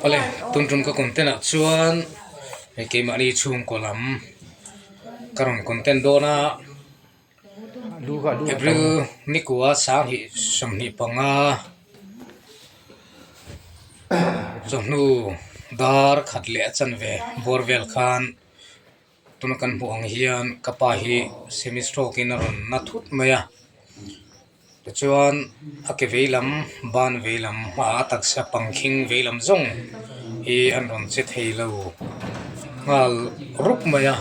Awle tun tum ka content ah chuan hei keimahni chhungkaw lam ka rawn content dawn a April nikua sanghnih 25 chawhnu dar khat leh a chanve bawr vel khan. Tuna kan hmuh ang hian ka pa hi semi stroke in a rawn na thut mai a tichuan a ke vei lam ban vei lam a taksa pangkhing vei lam zawng hi an rawn che thei lo nghal rup mai a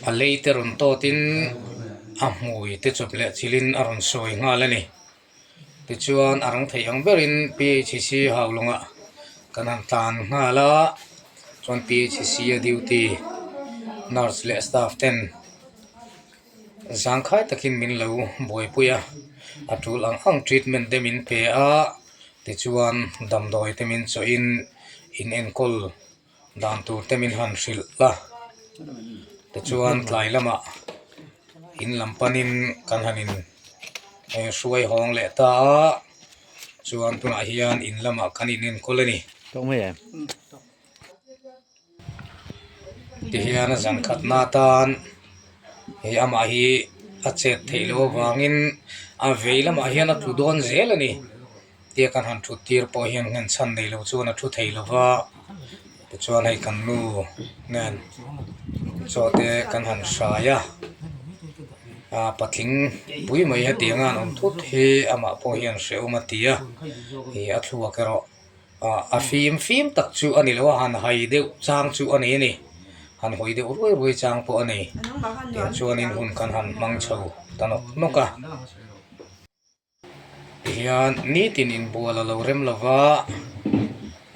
a lei te rawn tawt in a hmui te chawp leh chilh in a rawn sawi nghal a ni. Tichuan a rang theih ang berin PHC hau lawngah kan han tlan nghal a, chuan PHC a duty nurse leh staff ten zangkhai takin min lo buaipui a, a tul ang ang treatment te min pe a, tichuan damdawi te min chawhin in enkawl dan tur te min han hrilh a tichuan tlai lamah in lam panin kan han in hruai hawng leh ta a chuan tunah hian in lamah kan in enkawl a ni. Tihian a zan khatna atan hei amah hi a chet theih loh avangin a vei lamah hian a tlu dawn zel a ni. Tia kan han thut tir pawh hian nghen chhan nei lo chuan a thu thei lo va, tichuan hei kan nu nen chaw te kan han hrai a, ah patling pui mai hetiang a an awm thut hi amah pawh hian hrehawm a ti a, ih a thluak erawh ah a fim fim tak chu a ni lo a, han hai deuh chang chu a ni a ni, han hawi deuh ruai ruai chang pawh a ni, tiang chuanin hun kan han hmang chho ta nawk nawk a. Tihian nitin inbual a lo rem lo va,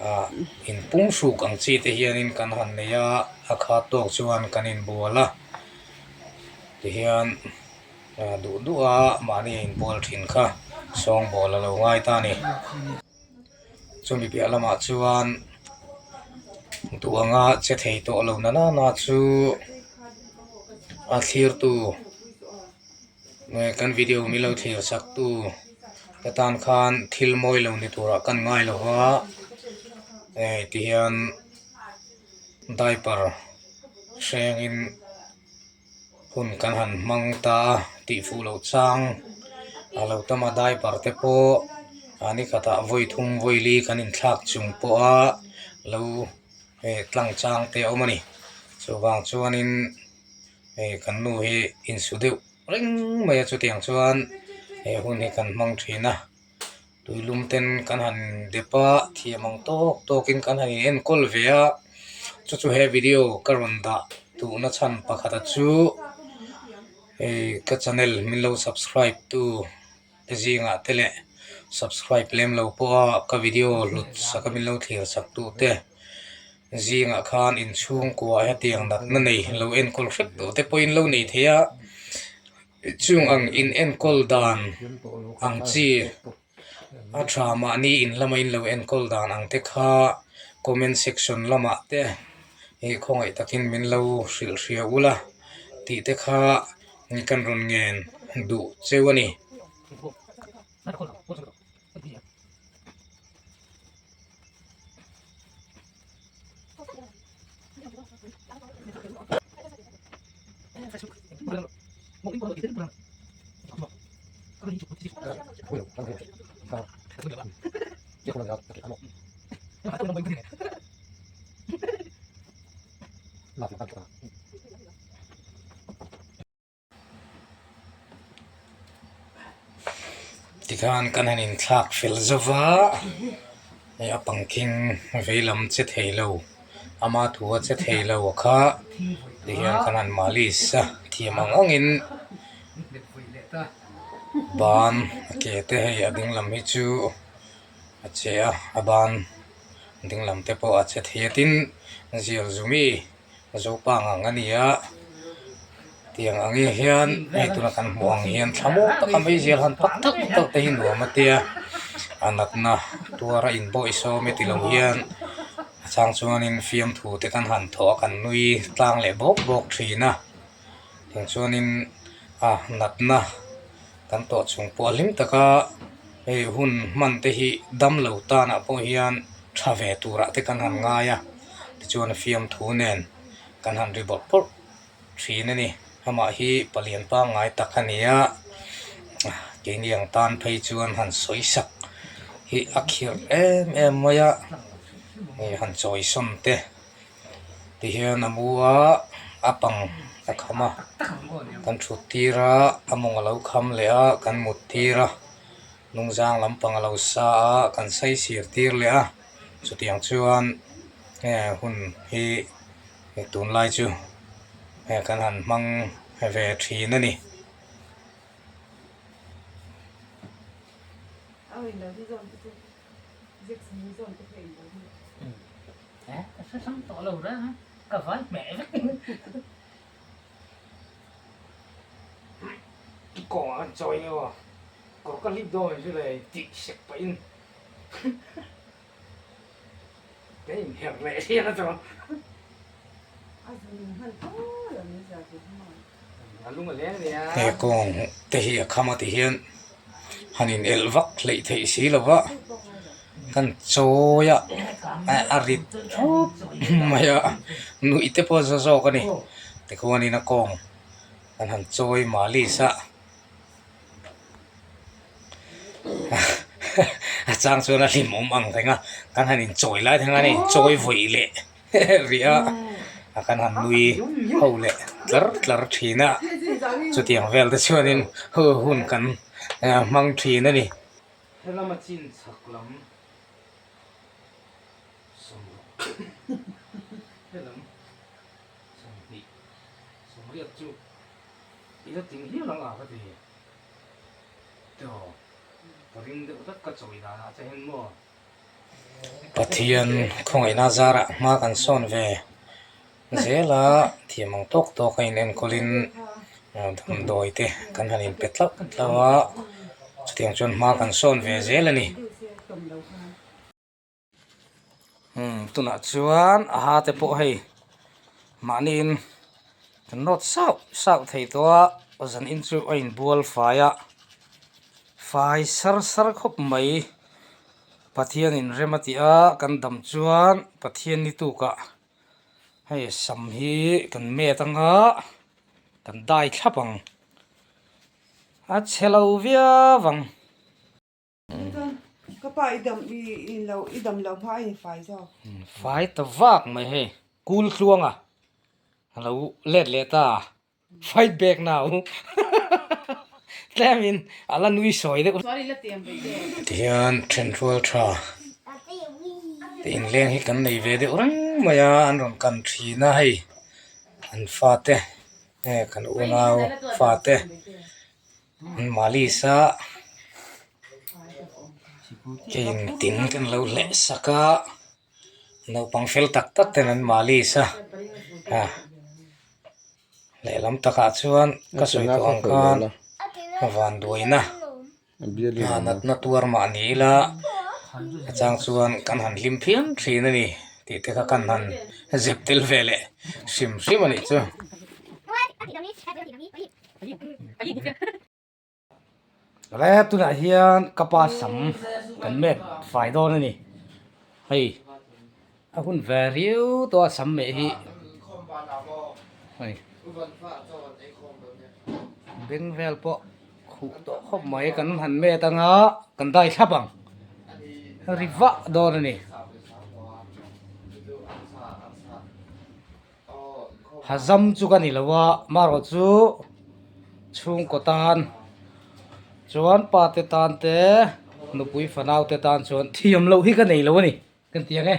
ah inpum hruk ang chi te hianin kan han nei a, a khat tawk chuan kan inbual a, tihian ah duh duh a mahni a inbual thin kha sawngbawl a lo ngai ta a ni. Chumi piah lamah chuan duh anga che thei tawh lo na nana chu a thlirtu. Kan video min lo thlir chak tu te tan khan thil mawi lo ni turah kan ngai lo va hei ti hian diaper hrengin hun kan han hmang ta a tih fuh loh chang a lo tam a diaper te pawh a ni khatah vawi thum vawi li kan inthlak chung pawha lo tlang chang te a awm a ni chuvang chuanin. Hei kan nu hi insu deuh reng mai a chutiang chuan he hun hi kan hmang thin a tuilum ten kan han dep a thiam ang tawk tawk in kan han in enkawl ve a chu chu he video ka rawn dah duhna chhan pakhat a chu hei ka channel min lo subscribe tu te zingah te leh subscribe lem lo pawha ka video hlut sak a min lo thlir sak tu te. Zingah khan inchhungkua hetiang natna nei lo enkawl hrep tawh te pawhin lo nei thei a, chung ang in enkawl dan ang chi a tha mahni in lama in lo enkawl dan ang te kha comment section lamah te ih khawngaih takin min lo hrilh hria ula tih te kha kan rawn ngen duh cheu a ni. Tikhan kan han inthlak fel zova hei a pangkhing vei lam che thei lo ama thu a che thei lo kha tihian kan han malis a thiam ang angin ban a ke te hei a ding lam hi chu a che a a ban ding lam te pawh a che thei a tin zial zumi. Zopa ngang a ni a, tiang ang hi hian hei tuna kan hmuh ang hian thla mawi taka mai zel han pak tak tak te hi nuam a tia, a natna tuara inbawih sawm e tilo hian a chang chuanin fiamthu te kan han thawh a kan nui tlang leh bawk bawk thin a, tiang chuanin a natna kan tawh chung pawh a hlim taka hei hun hman te hi damlo tanah pawh hian. tha ve turah te kan han ngai a, tichuan fiamthu nen kan han ri bawrh bawrh thin a ni. Amah hi palian pangngai tak a ni a, keini ang tan phei chuan han sawi sak hi a khirh em em mai a, hei han chawisawn te tihian a mu a, a pang a kham a, kan thut tir a, a mawng a lo kham leh a, kan mut tir a, lungzang lampang a lo sa a, kan saisir tir leh a, chutiang chuan hun hi. Hei tunlai chu hei kan han hmang ve thin a ni. He kawng te hi a kham a ti hian han in elh vak hleih theih si lo va kan chawi a a rit thup mai a nuih te pawh a za zawk a ni tikhuanin a kawng kan han chawi malis a. A chang chuan a hlimawm ang reng a, kan han inchawi lai theng a ni, chawi vawi leh rih a, a kan han nui ho leh tlar tlar thin a, chutiang vel te chuanin hun kan hmang thin a ni. Helama chin chhak lam sawmruk helam 20 sawmriat chu i la ting hial ang a ka ti. Pathian khawngaihna zarah hma kan sawn ve zel a, thiam ang tawk tawk a inenkawlin damdawi te kan han inpe tlauh tlauh a, chutiang chuan hma kan sawn ve zel a ni. Tunah chuan a ha te pawh hei mahniin kan nawt sauh sauh thei tawh a zanin chu a inbual fai a fai sar sar khawp mai Pathianin rem a tih a kan dam chuan Pathian ni tukah hei sam hi kan met anga kan dai thlap ang a chhe lo viau ang. Ka pa i dam i i lo i dam lo hma a in fai zawk. Fai ta vak mai hei kul tluang a a lo let leh ta fight back now tlem in a la nui sawi deuh. Tihian thenrual tha te inleng hi kan nei ve deuh reng mai a an rawn kan thin a hei an fate kan unau fate. Malis a keiin tin kan lo hleh sak a naupang fel tak tak ten an malis a a lehlam takah chuan ka sawi tawh ang khan vanduaina natna tuar mah ni ila a chang chuan kan han hlim phian thin a ni tih te kha kan han zep tel ve leh hrim hrim a nih chu. Le tunah hian ka pa sam kan met fai dawn a ni hei a hun ve riau tawh a sam meh hi hei beng vel pawh khuh tawh khawp mai kan han met anga kan dai thlap ang ri vah dawn a ni. Hazam chu ka ni lo a marawh chu chhungkaw tan chuan pa te tan te nupui fanau te tan chuan thiam loh hi ka nei lo a ni kan ti ang e.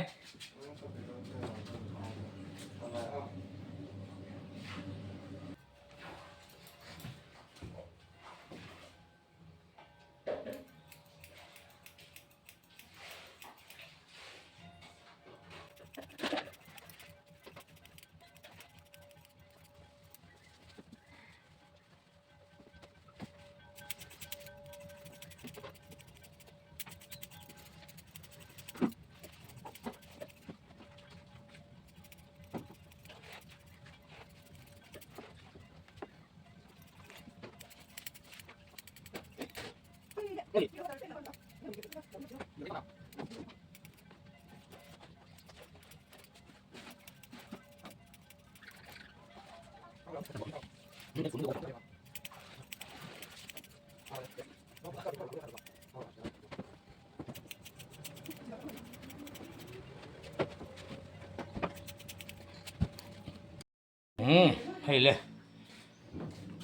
Umm hei le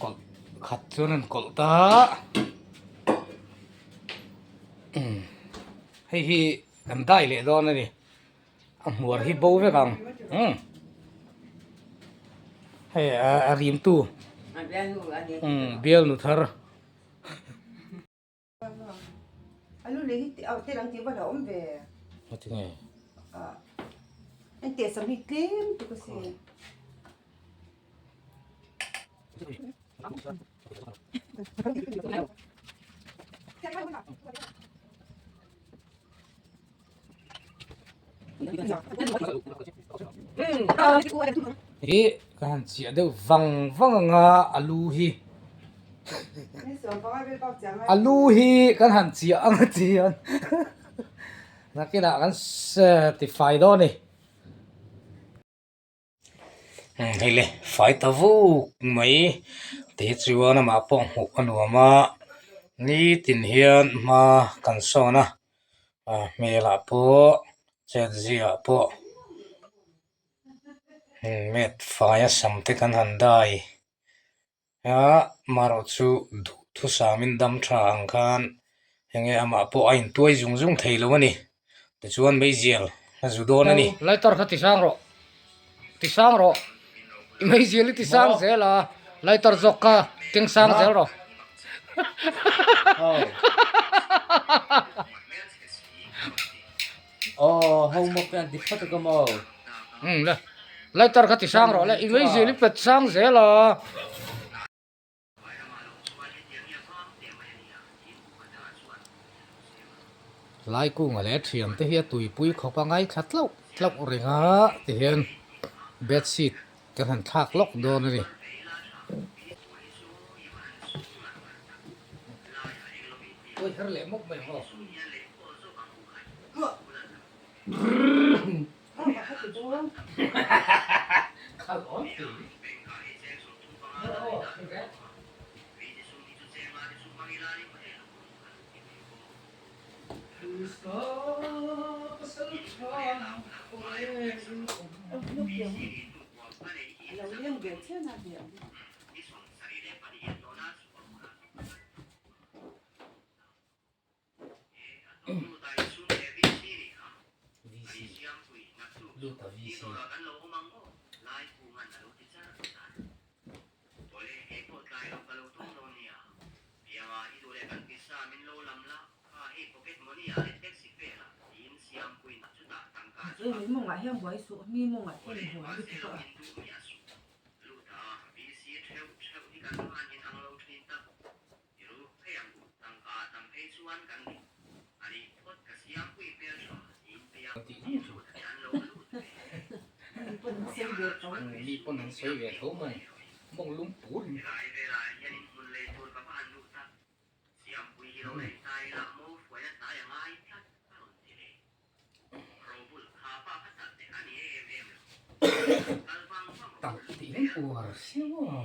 kawlh khat chuan an kawlh ta umm hei hi kan dai leh dawn a ni a hmuar hi bo vek ang umm hei a rimtu umm bialnu thar. Hi ka han chiah deuh vang vang ang a alu hi alu hi kan han chiah ang a chian nakinah kan tifai dawn a ni. Hei le fai ta vuk mai te chuan amah pawh hmuh a nuam a nitin hian hma kan sawn a ah hmelah pawh chet ziah pawh met faia sam te kan han dai a marawh chu duhthusam in dam tha ang khan enge amah pawh a intuai zung zung thei lo a ni tichuan meizial a zu dawn a ni. Lighter kha ti sang rawh ti sang rawh i meizial i ti sang zel a lighter zawk kha keng sang zel rawh. Aw ho mawk te an ti phawt a ka maw. Umm le lighter kha ti sang rawh le i meizial i pet sang zel a. Laikunga leh thiam te hi a tuipui khawp a ngaithla tlauh tlauh reng a tihian bedsheet kan han thlak lawk dawn a ni. Mi pawn an sawi ve tho mai mawng lum pur in. Tak tih hi uar siau a.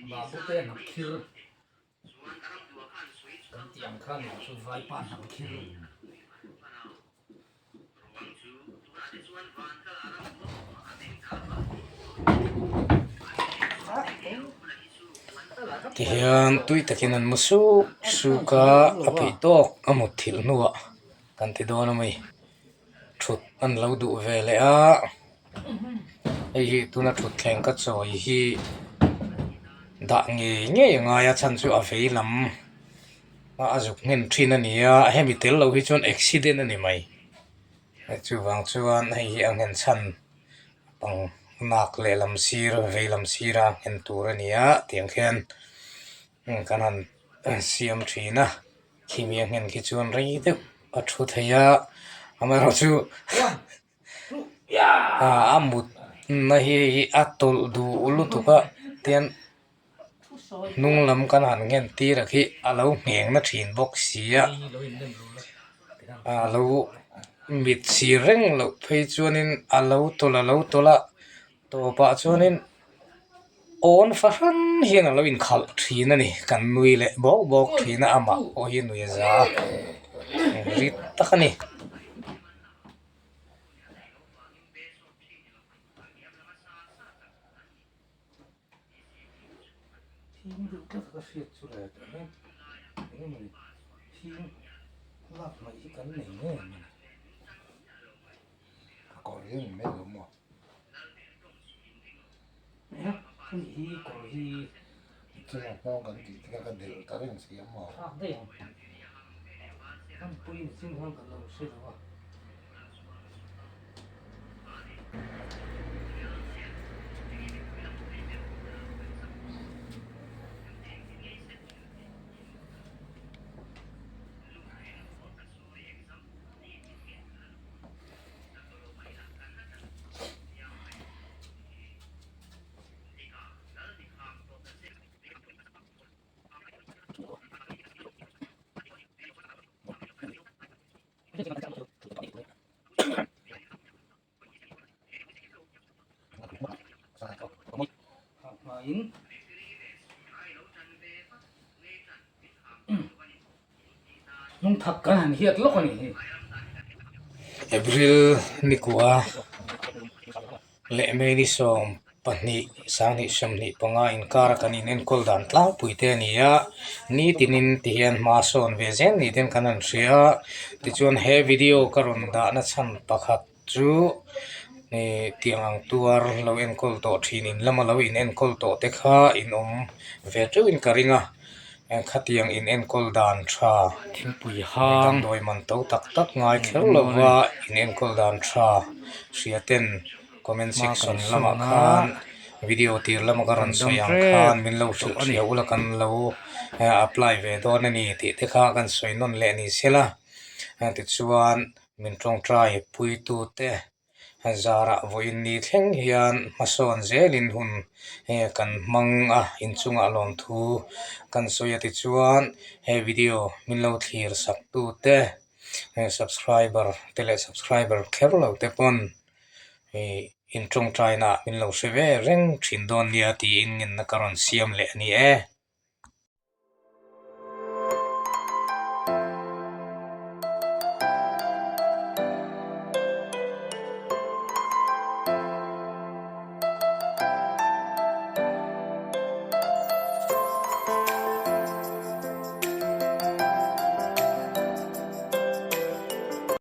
Babute hnam khir kan tih ang khan chu vaipa hnam khir. Tihian tui takin an mu suk suk a a peih tawk a mut thilh hnuah kan ti dawn a mai thut an lo duh ve leh a. Hei hi tuna thutthleng ka chawi hi dah ngei ngei a ngai a chhan chu a vei lam a zuk hnem thin a ni a hemi tel lo hi chuan accident a ni mai chuvang chuan hei hi a nghen chhan pang nak lehlam sir vei lam sira nghen tur a ni a tiang khian kan han siam thin a. Khimi a nghen khi chuan rei deuh a thu thei a amaherawhchu a mut na hi a tawlh duh lutuk a tian hnung lam kan han nghen tir a khi a lo ngheng na thin bawk si a a lo mit sir reng loh phei chuanin a lo tawlh a lo tawlh a tawpah chuanin. Awn fahran hian a lo inkhalh thin a ni. Kan nui leh bawk bawk thin a, amah pawh hi nui a za a, rit tak a ni. Hei hi kawr hi Chunga nghawng kan tih te kha ka delh ta reng si a maw? Thlak daih ang. Kan pui in chin khan kan lo hre lo a. Lungthak kan han hiat lawk a nih hi. April nikua leh May ni 12 2025 inkara kan inenkawl dan tlangpui te a ni a, nitinin tihian hma sawn ve zel ni ten kan han hria a, tichuan he video ka rawn dahna chhan pakhat chu ih tiang ang tuar lo enkawl tawh thin in lama lo in enkawl tawh te kha in awm ve teuhin ka ring a khatiang in enkawl dan tha Thingpui hang damdawi man to tak tak ngai kher lova in enkawl dan tha hria ten comment Hma kan section lamah sawn a khan video tir lama ka kan rawn dam sawi ang tep khan min lo tawh hrilh a ni. hria ula kan lo apply ve dawn a ni tih te kha kan sawi nawn leh ni sela tichuan Min tawngtai puitute zarah vawiin ni thleng hian hmasawn zelin hun kan hmang a, inchungah lawmthu kan sawi a tichuan he video min lo thlir sak tute subscriber te leh subscriber kher lo te pawn ih in tawngtainaah min lo hre ve reng thin dawn nia tiin ngenna ka rawn siam leh a ni e.